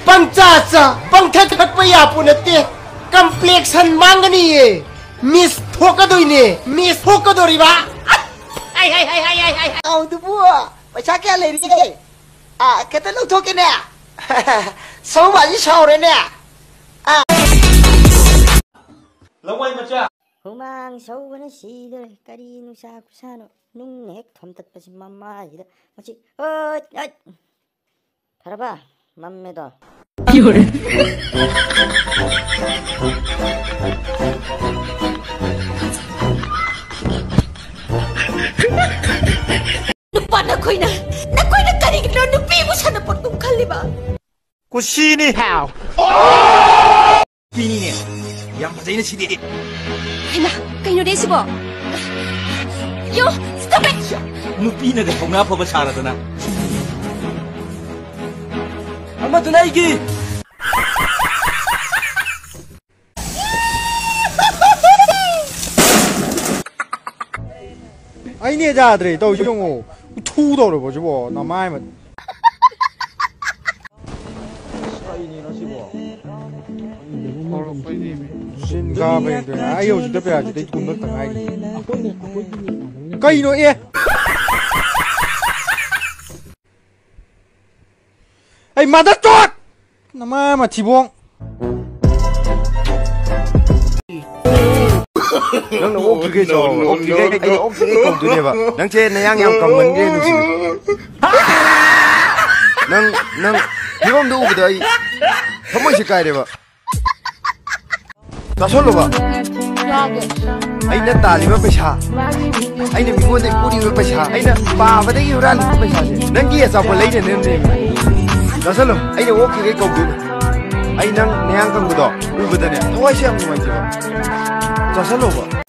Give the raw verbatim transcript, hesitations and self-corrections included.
ꯄꯪꯆꯥ ꯆꯥ, ꯄꯪꯊꯛ ꯊꯛꯄ ꯌꯥꯄꯣ ꯅꯠꯇꯦ꯫ ꯀꯝꯄ꯭ꯂꯦꯛꯁꯟ ꯃꯥꯡꯒꯅꯤꯌꯦ꯫ ꯃꯤꯁ ꯊꯣꯛꯀꯗꯣꯏꯅꯦ꯫ ꯃꯤꯁ ꯊꯣꯛꯀꯗꯣꯔꯤꯕ꯫ ꯍꯥꯏ, ꯍꯥꯏ, ꯍꯥꯏ, ꯍꯥꯏ, ꯍꯥꯏ, ꯍꯥꯏ꯫ ꯑꯧꯗꯨꯕꯨ ꯄꯩꯁꯥ ꯀꯌꯥ ꯂꯩꯔꯤꯒꯦ? ꯑꯥ, ꯈꯤꯇ ꯂꯧꯊꯣꯛꯀꯦꯅꯦ꯫ ꯁꯧꯕꯥꯖꯤ ꯁꯥꯎꯔꯦꯅꯦ꯫ ꯑꯥ꯫ ꯂꯋꯥꯏ ꯃꯆꯥ꯫ ꯍꯨꯃꯥꯡ ꯁꯧꯕꯅ ꯁꯤꯗꯣꯔꯦ꯫ ꯀꯔꯤ ꯅꯨꯡꯁꯥ ꯈꯨꯁꯥꯅꯣ? ꯅꯨꯡꯅ ꯍꯦꯛ ꯊꯣꯝꯇꯠꯄꯁꯤ ꯃꯃꯥꯏꯁꯤꯗ꯫ ꯃꯁꯤ, ꯑꯣꯏ, ꯑꯣꯏ꯫ ꯐꯔꯕ? ꯃꯝꯃꯦꯗꯣ꯫ ꯅꯨꯄꯥ ꯅꯈꯣꯏꯅ, ꯅꯈꯣꯏꯅ ꯀꯔꯤꯒꯤꯅꯣ ꯅꯨꯄꯤꯕꯨ ꯁꯥꯟꯅꯄꯣꯠꯀꯨꯝ ꯈꯜꯂꯤꯕ? ꯀꯨꯁꯤꯅꯤ꯫ ꯅꯨꯄꯤꯅꯤꯅꯦ꯫ ꯌꯥꯝ ꯐꯖꯩꯅ ꯁꯤꯗꯤ꯫ ꯍꯩꯃꯥ, ꯀꯩꯅꯣꯅꯦ ꯁꯤꯕꯣ? ꯌꯣ, stop it! ꯅꯨꯄꯤꯅꯒ ꯊꯧꯅꯥ ꯐꯕ ꯁꯥꯔꯗꯅ꯫ ꯑꯃꯗꯨꯅ ꯑꯩꯒꯤ꯫ ꯑꯩꯅꯦ ꯌꯥꯗ꯭ꯔꯦ ꯇꯧꯔꯤꯁꯤ ꯌꯦꯡꯉꯣ꯫ ꯎꯊꯨ ꯇꯧꯔꯕꯣ ꯁꯤꯕꯣ? ꯅꯃꯥꯏ ꯃꯠ-, ꯀꯩꯅꯣ ꯁꯤꯕꯣ? ꯆꯤꯟ ꯀꯥꯕꯩ ꯀꯩꯅꯣ? ꯑꯩ ꯍꯧꯖꯤꯛꯇ ꯄꯦꯔꯥꯁꯤꯗꯩ ꯀꯨꯝꯂꯛꯇ ꯉꯥꯏꯔꯤ꯫ ꯀꯩꯅꯣ ꯑꯦ? ꯑꯩ ꯃꯥꯗꯔ ꯆꯣꯠ! ꯅꯃꯥ ꯃꯊꯤꯕꯣꯡ! ꯅꯪꯅ ꯑꯣꯛꯇ꯭ꯔꯤꯈꯩ ꯆꯥꯎꯕ, ꯑꯣꯛꯇ꯭ꯔꯤꯈꯩ, ꯑꯩꯅ ꯑꯣꯛꯇ꯭ꯔꯤꯈꯩ ꯀꯧꯗꯣꯏꯅꯦꯕ꯫ ꯅꯪꯁꯦ ꯅꯌꯥꯡ ꯌꯥꯝ ꯀꯪꯃꯟꯈ꯭ꯔꯦ, ꯅꯨꯡꯁꯤꯕꯤ꯫ ꯅꯪ, ꯅꯪ ꯐꯤꯕꯝꯗꯣ ꯎꯕꯗ ꯑꯩ ꯊꯃꯣꯏꯁꯦ ꯀꯥꯏꯔꯦꯕ꯫ ꯆꯥꯁꯜꯂꯣꯕ꯫ ꯌꯥꯗꯦ꯫ ꯑꯩꯅ ꯇꯥꯜꯂꯤꯕ ꯄꯩꯁꯥ, ꯑꯩꯅ ꯃꯤꯉꯣꯟꯗꯒꯤ ꯄꯨꯔꯤꯕ ꯄꯩꯁꯥ, ꯑꯩꯅ ꯄꯥꯕꯗꯒꯤ ꯍꯨꯔꯥꯜꯂꯤꯕ ꯄꯩꯁꯥꯁꯦ ꯅꯪꯒꯤ ꯑꯆꯥꯄꯣꯠ ꯂꯩꯅꯅꯦ꯫ ꯆꯥꯁꯜꯂꯣ, ꯑꯩꯅ ꯑꯣꯛꯈꯤꯒꯩ ꯀꯧꯗꯣꯏꯅꯦ꯫ ꯑꯩ ꯅꯪ ꯅꯌꯥꯡ ꯀꯪꯕꯗꯣ ꯎꯕꯗꯅꯦ ꯊꯋꯥꯏꯁꯦ ꯌꯥꯝ ꯅꯨꯡꯉꯥꯏꯇꯦꯕ꯫ ꯆꯥꯁꯜꯂꯣꯕ꯫